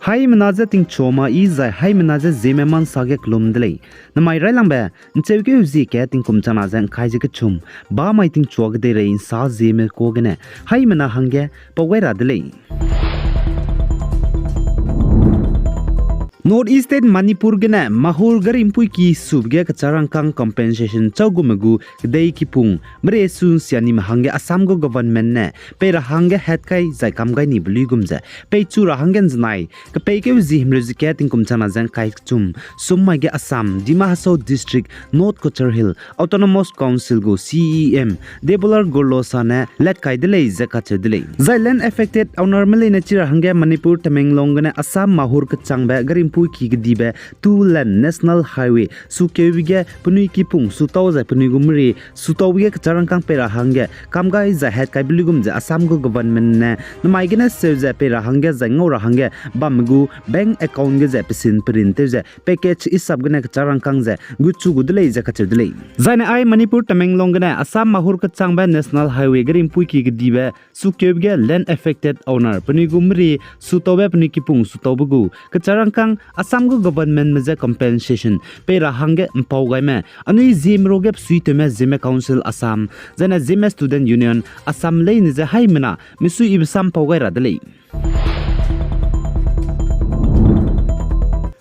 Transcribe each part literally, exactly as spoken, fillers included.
Haimena je tingchua ma i zai haimena je Zeme ma nsa ge kelum de lei. Namai railangbe, ncheukeu zie ke tingkum changna ze ngkai ze kechum, bamai tingchua kedeirei nsa Zeme ka gene, haimena hangge pau gai ra de lei. North East State Manipur gene Mahur gari mpuiki sube ge kecharangkâng compensation chau gume gu kedei kipung merie su nsia nime hangge Assam gu government ne pei ra hangge hat kai zai kam gai nibe luigum ze peichu ra hangge nzenai kepeikeu zie himreu ze kat tingkum changna ze ngkai kechum, summai ge Assam, Dima Hasao District, North Cachar Hill Autonomous Council gu C E M Debolal Gorlosa ne latkai de lei ze kacheu de lei. Zai land affected ownerme leine chi ra hangge Manipur Tamenglong gene Assam Mahur kechangbe gari mpuiki kedibe two lane National Highway sukeube ge penui kipung sutau zai penui gu merie sutaube ge kecharangkâng pei ra hangge kam gai zai hat kaibe luigum ze Assam gu government ne namai gene seu ze pei ra hangge zai ngau ra hangge bamme gu bank account ge ze pesin perin tew ze package isap gene kecharangkâng ze guchu gu de lei ze kacheu de lei. Zaine ai Manipur Tamenglong gene Assam Mahur kechangbe National Highway gari mpuiki kedibe sukeube ge land affected owner penui gu merie sutaube penui kipung sutaube gu kecharangkâng Assam gu governmentme je compensation pei ra hangge mpau gaime anui Zeme ruage besuitewme Zeme Council Assam, zaine Zeme Student Union Assam leine ze haimena misuibe sam pau gai ra de lei.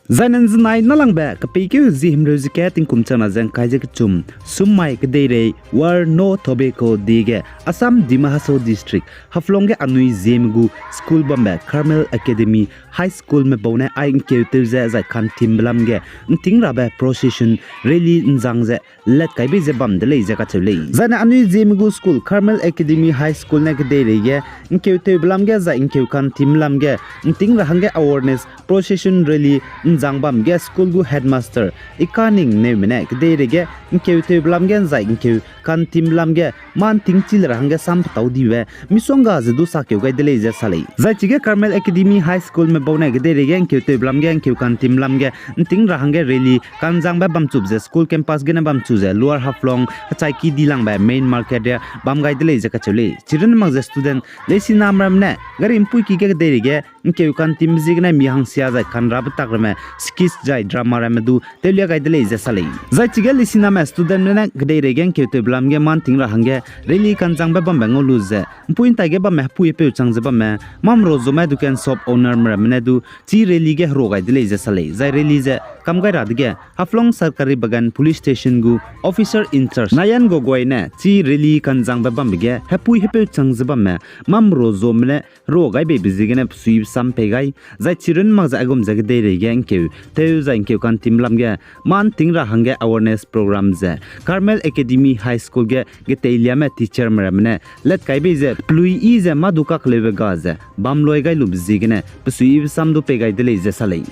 Zaine nzenai nalangbe kepeikeu zie himreu ze kat tingkum changna ze ngkai ze kechum, summai kedeirei World No Tobacco Day ge Assam Dima Hasao District Haflong ge anui Zeme gu school bambe Carmel Academy High Schoolme bau ne ai ngkeutew ze zai kantimbe lam ge nting rabe procession rally nzang ze latkai bei ze bam de lei ze kacheu lei. Zaine anui Zeme gu school Carmel Academy High School ne kedeirei ge ngkeutewbe lam ge zai ngkeu kantimbe lam ge nting ra hangge awareness procession rally nzang bam ge school gu headmaster Ikaning Neume ne kedeirei ge ngkeutewbe lam ge zai ngkeu kantimbe lam ge mâ nting chi le ra hangge sam petau dibe misongga ze du sakeu gai de lei ze sa lei. Zai chige Carmel Academy High Schoolme bau ne kedeirei ge ngkeutewbe lam ge ngkeu kantimbe lam ge nting ra hangge rally kanzangbe bamchube ze school campus gene bamchu ze Lower Haflong kechaiki dilangbe main market ge bam gai de lei ze kacheu lei. Chirun mak ze student leisiname ramme ne gari mpuiki ge kedeirei ge ngkeu kantimbe ziegene mi hangsia zai kanrabe tak ramme skits zai drama ramme du tewlia gai de lei ze sa lei. Zai chige leisiname studentme ne kedeirei ge ngkeutewbe lam ge mâ nting ra hangge rally kanzangbe bambe ngau lu ze mpui ntai ge bamme hepui hepeu chang ze bamme, mamro zome dukan shop ownerme ramme ne du chi rally ge herua gai de lei ze sa lei. Zai rally ze kam gai ra dege Haflong Sarkari Bagan Police Station gu officer in charge Nayan Gogoi ne chi rally kanzangbe bambe ge hepui hepeu chang ze bamme, mamro zome ne herua gai beibe ziegene besuibe sam pei gai, zai chirun mak ze aigum ze kedeirei ge ngkeu tew zai ngkeu kantimbe lam ge mâ nting ra hangge awareness program ze Carmel Academy High School ge geteiliame teacherme ramme ne latkai bei ze peluiyi ze mâ du kakleube ga ze bam loi gai lube ziegene besuibe sam du pei gai de lei ze sa lei.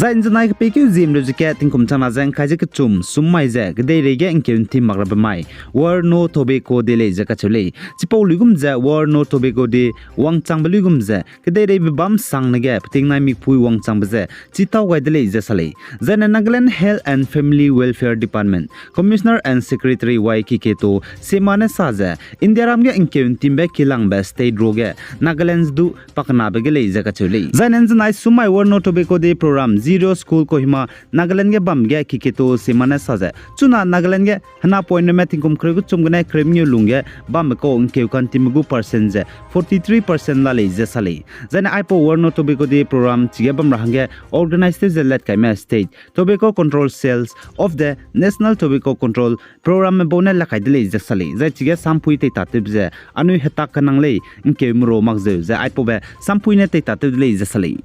Zai nzenai kepeikeu zie himreu ze kat tingkum changna ze ngkai ze kechum, summai ze kedeirei ge ngkeu ntim mak rabe mai World No Tobacco Day lei ze kacheu lei. Chipau luigum ze World No Tobacco Day wangchangbe luigum ze kedeireibe bam sangne ge petingnai mikpui wangchangbe ze chitau gai de lei ze sa lei. Zaine Nagaland Health and Family Welfare Department Commissioner and Secretary Y Kiketo Sema ne sa ze Indiaram ge ngkeu ntimbe kilangbe state ruage Nagaland du pakenabe ge lei ze kacheu lei. Zaine nzenai summai World No Tobacco Day program Ziro School Kohima Nagaland ge bam ge Kiketo Sema ne sa ze chuna Nagaland ge hena point ramme tingkum kereu kechum gene kereu mengeu lungge bamme kau ngkeu kantimme gu percent ze forty three percent la lei ze sa lei. Zaine aipau World No Tobacco Day program chige bam ra hangge organize tew ze latkaime state Tobacco Control Cells of the National Tobacco Control Programme bau ne lakai de lei ze sa lei. Zai chige sampui teitatewbe ze anui hetak kenang lei, ngkeu merua mak zeu ze aipaube sampui ne teitateu de lei ze sa lei.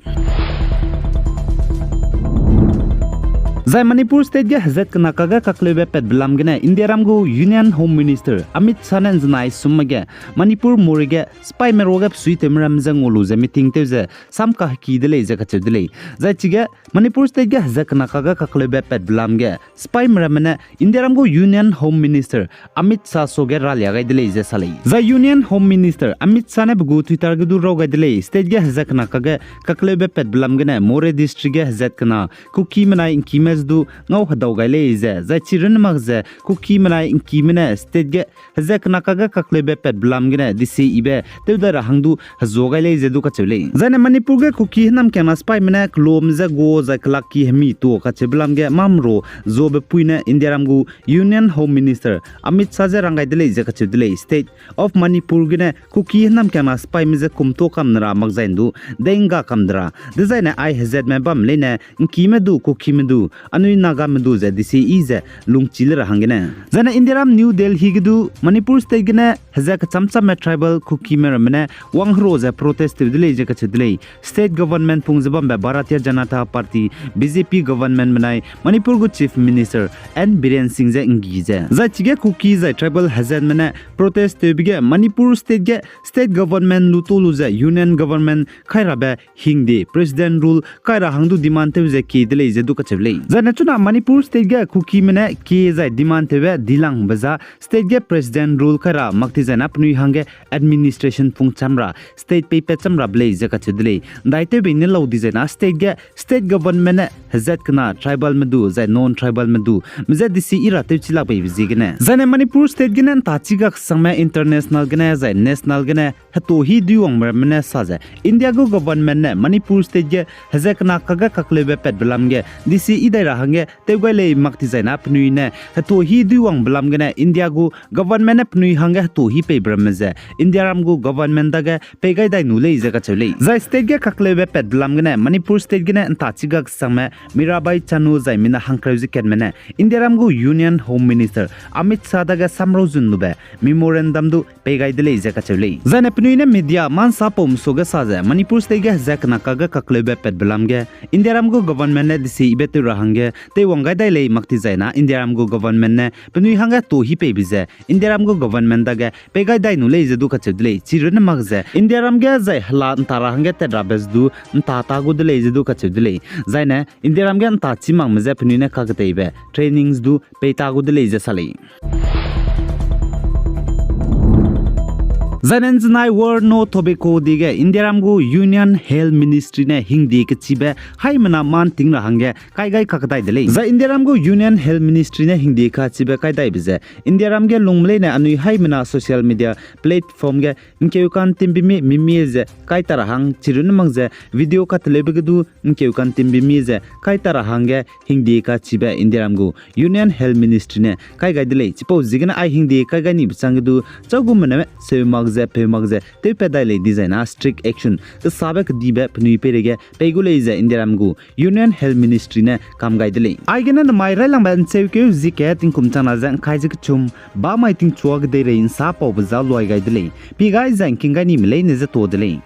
Zai Manipur State ge hezat kena kage kakleube patbe lam gene Indiaram gu Union Home Minister Amit Shah ne nzenai summe ge Manipur Moreh ge sipaime ruage pesuitewme ramme ze ngau lu ze meeting tew ze sam kaheki de lei ze kacheu de lei. Zai chige Manipur State ge hezat kena kage kakleube patbe lam ge sipaime ramme ne Indiaram gu Union Home Minister Amit Shah suage ralia gai de lei ze sa lei. Zai Union Home Minister Amit Shah ne pe gu Twitter ge du raw gai de lei, state ge hezat kena kage kakleube patbe lam gene Moreh District ge hezat kena Kuki menai ngkime du ngau hedau gai lei ze, zai chi runne mak ze Kukime nai Nkime ne state ge heze kena kage kakleube patbe lam gene D C ibe tew dai ra hang du hezuâ gai lei ze du kacheu lei. Zaine Manipur ge Kuki hênamkiangna sipaime ne kelome je gu zai kelakki hemi tuâ kacheube lam ge mamro zuabe pui ne Indiaram gu Union Home Minister Amit Shah je rang gai de lei ze kacheu de lei. State of Manipur gene Kuki hênamkiangna sipaime je kum tuâ kam ne ra mak zai ndu dei ngga kam de ra. Dezaine ai hezatme bam leine Nkime du, Kukime du, anui Nagame du ze D C i ze lungchi le ra hanggene. Zaine Indiaram New Delhi ge du Manipur state gene heze kecham chamme tribal Kukime ramme ne wang hero ze protest tew de lei ze kacheu de lei. State government pung ze bambe Bharatiya Janata Party, B J P government benai Manipur gu Chief Minister N Biren Singh je nggi ze, zai chige Kuki zai tribal hezatme ne protest tewbe ge Manipur state ge state government lu ta lu ze union government kai rabe hingde President rule kai ra hang du demand tew ze kie de lei ze du kacheu lei. Zaine chuna Manipur state ge Kukime ne kie zai demand tewbe dilangbe za state ge President rule kai ra mak ti zaina penui hangge administration pung cham ra, state peipat cham rabe lei ze kacheu de lei. Ndaitewbe ne lau di zaina state ge state government ne hezat kena tribalme du zai non-tribalme du meze D C i ra tewchi lak beibe ziegene. Zaine Manipur state gene nta chi ga kesangme international gene zai national gene hetuâ hi duiwangbe ramme ne sa ze, India gu government ne Manipur state ge heze kena kage kakleube patbe lam ge D C i dai ra hangge tew gai lei mak ti zaina penui ne hetuâ hi duiwangbe lam gene India gu government ne penui hangge hetuâ hi peibe ramme ze Indiaram gu government dage pei gai dai nu lei ze kacheu lei. Zai state ge kakleube patbe lam gene Manipur state gene nta chi ga kesangme Mirabai Chanu zai mina hangkereu ze katme ne Indiaram gu Union Home Minister Amit Shah dage samrau zun lube memorandum du pei gai de lei ze kacheu lei. Zaine penui ne media ma nsa pau mesuage sa ze Manipur state ge heze kena kage kakleube patbe lam ge Indiaram gu government ne D C ibe tew ra hangge teiwang gai dai lei mak ti zaina Indiaram gu government ne penui hangge tuâ hi peibe ze Indiaram gu government dage pei gai dai nu lei ze du kacheu de lei. Chi runne mak ze Indiaram ge zai hela nta ra hangge tat rabe ze du nta ta gu de lei ze du kacheu de lei. Zaine Indiaram ge nta chi makme je penui ne kaketeibe trainings du pei ta gu de lei ze sa lei. Zaine nzenai World No Tobacco Day ge Indiaram gu Union Health Ministry ne hingde kechibe haimena ma nting ra hangge kai gai kakdai de lei. Zai Indiaram gu Union Health Ministry ne hingde kachibe kai daibe ze Indiaram ge lungme leine anui haimena social media platform ge ngkeu kantimbe mi mimie ze kai ta ra hang chi runne mak ze video kateleube ge du ngkeu kantimbe mi ze kai ta ra hangge hingde kachibe Indiaram gu Union Health Ministry ne kai gai de lei. Chipau ziegene ai hingde kai gai nibe chang ge du châugume ne seu mak ze peu mak ze tewpat dai lei di zaina strict action kesabe kedibe penui peireige pei gu lei ze Indiaram gu Union Health Ministry ne kam gai de lei. Aigene namai railangbe ncheukeu zieke tingkum changna ze ngkai ze kechum, bamai tingchua kedeirei nsa paube za luai gai de lei. Pie gai zai ngking gai nime leine ze tuâ de lei.